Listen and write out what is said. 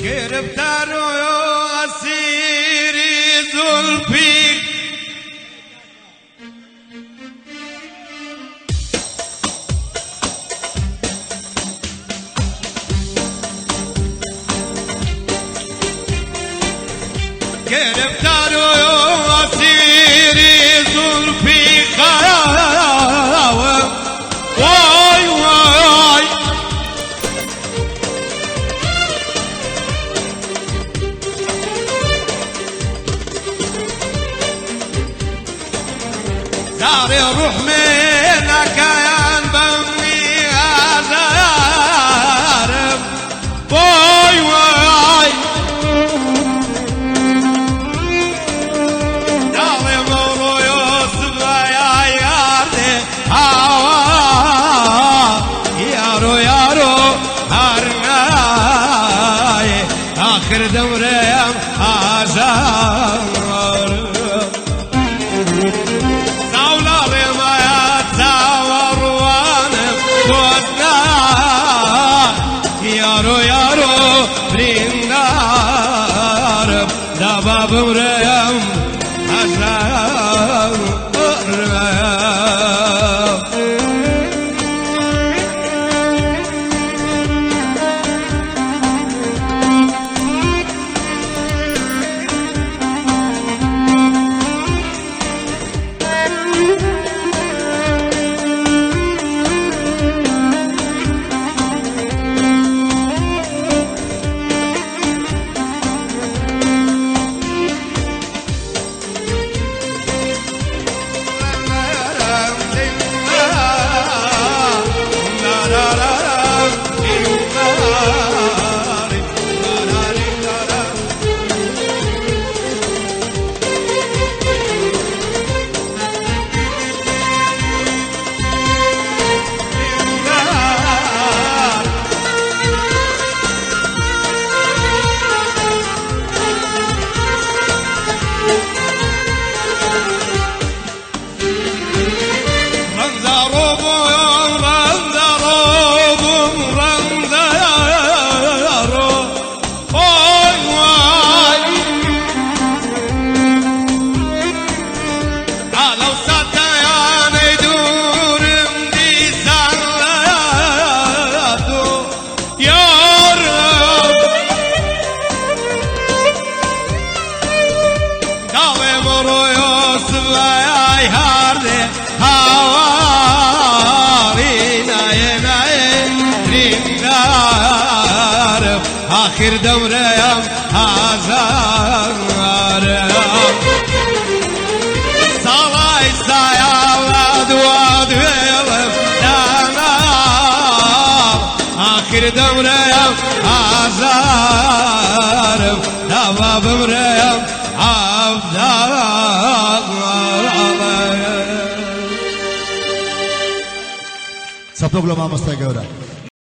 گرفتار و ئەسیری زولفی گرفتار و ئەسیری زولفی خاوە وای وای زارێ ڕوحمێ ناکایان بەمنی ئازارم وای وای داڵێ مەڕۆیۆ سبایای یاردێ ئاوا یارۆ یارۆ هەر نایێ ئاخر دەورەیەم ئازارم یارۆ یارۆ بریندارم دابا بمرم هەژارم. آخر دەورەیەم ئازارم ساڵای سایاڵا دوا دوێڵم دانا آخر دەورەیەم ئازارم داوا بمرەیەم عەبداڵ. چەپۆک لە مامۆستای گەورە.